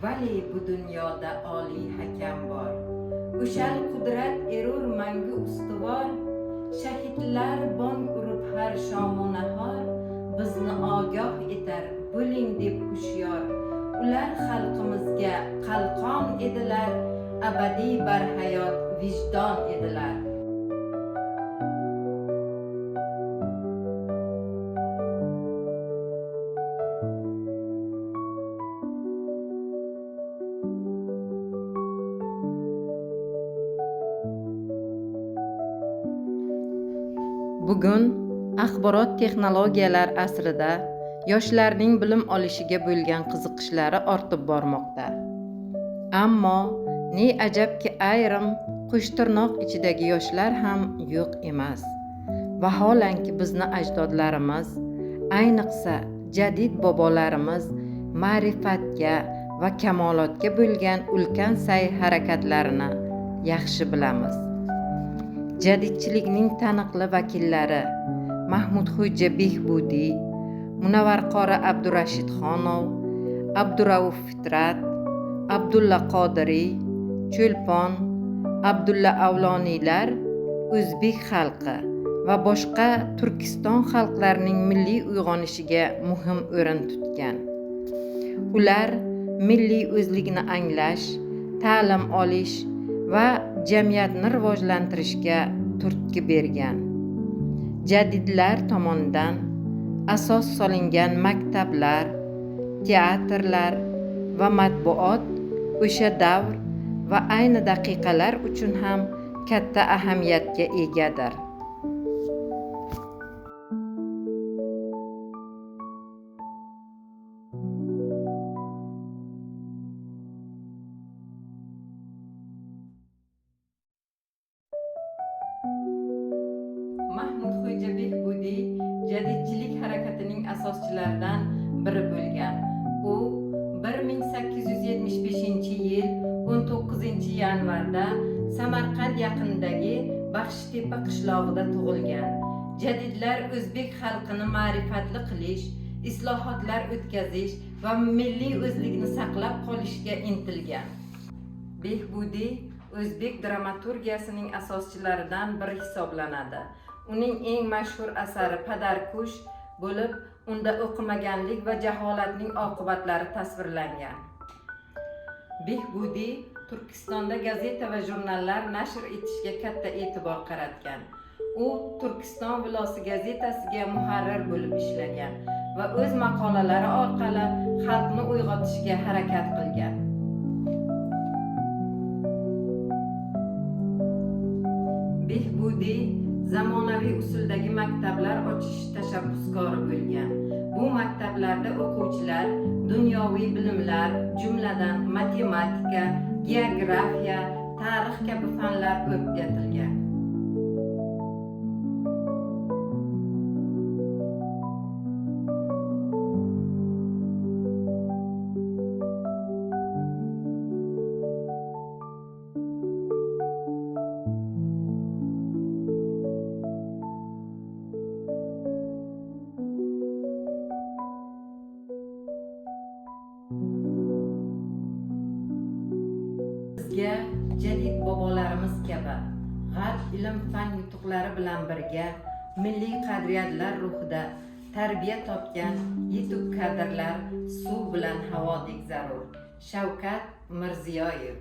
Vali bu dunyoda oliy hakam bor. O'shal qudrat erur mangu ustuvor. Shahidlar bong urib har shomu nahor, bizni ogoh etar, bo'ling deb hushyor. Ular xalqimizga qalqon edilar, abadiy barhayot vijdon edilar. Bugun axborot texnologiyalar asrida yoshlarning bilim olishiga bo'lgan qiziqishlari ortib bormoqda. Ammo ne ajabki, ayrim qo'shtirnoq ichidagi yoshlar ham yo'q emas. Vaholanki bizni ajdodlarimiz, ayniqsa jadid bobolarimiz ma'rifatga va kamolotga bo'lgan ulkan sa'y-harakatlarini yaxshi bilamiz. Jadidchilikning taniqli vakillari Mahmudxo'ja Behbudiy, Munavvarqori Abdurashidxonov, Abdurauf Fitrat, Abdulla Qodiriy, Cho'lpon, Abdulla Avloniylar o'zbek xalqi va boshqa Turkiston xalqlarining milliy uyg'onishiga muhim o'rin tutgan. Ular milliy o'zlikni anglash, ta'lim olish va jamiyatni rivojlantirishga turtki bergan. Jadidlar tomonidan asos solingan maktablar, teatrlar va matbuot o'sha davr va ayni daqiqalar uchun ham katta ahamiyatga egadir. Mahmudxo'ja Behbudiy jadidchilik harakatining asoschilaridan biri bo'lgan. U 1875-yil 19-yanvarda Samarqand yaqinidagi Baxshitepa qishlog'ida tug'ilgan. Jadidlar o'zbek xalqini ma'rifatli qilish, islohotlar o'tkazish va milliy o'zlikni saqlab qolishga intilgan. Behbudiy o'zbek dramaturgiyasining asoschilaridan biri hisoblanadi. Uning eng mashhur asari Padarkush bo'lib, unda o'qimaganlik va jaholatning oqibatlari tasvirlangan. Behbudiy Turkistonda gazeta va jurnallar nashr etishga katta e'tibor qaratgan. U Turkiston vilosi gazetasiga muharrir bo'lib ishlagan va o'z maqolalari orqali xalqni uyg'otishga harakat qilgan. Behbudiy zamonaviy usuldagi maktablar ochish tashabbuskori bo'lgan. Bu maktablarda o'quvchilar dunyoviy bilimlar, jumladan matematika, geografiya, tarix kabi fanlar o'rgatilgan. Bizga jadid bobolarimiz kabi g'arb ilm-fan yutuqlari bilan birga milliy qadriyatlar ruhida tarbiya topgan yetuk kadrlar suv bilan havodek zarur. Shavkat Mirziyoyev.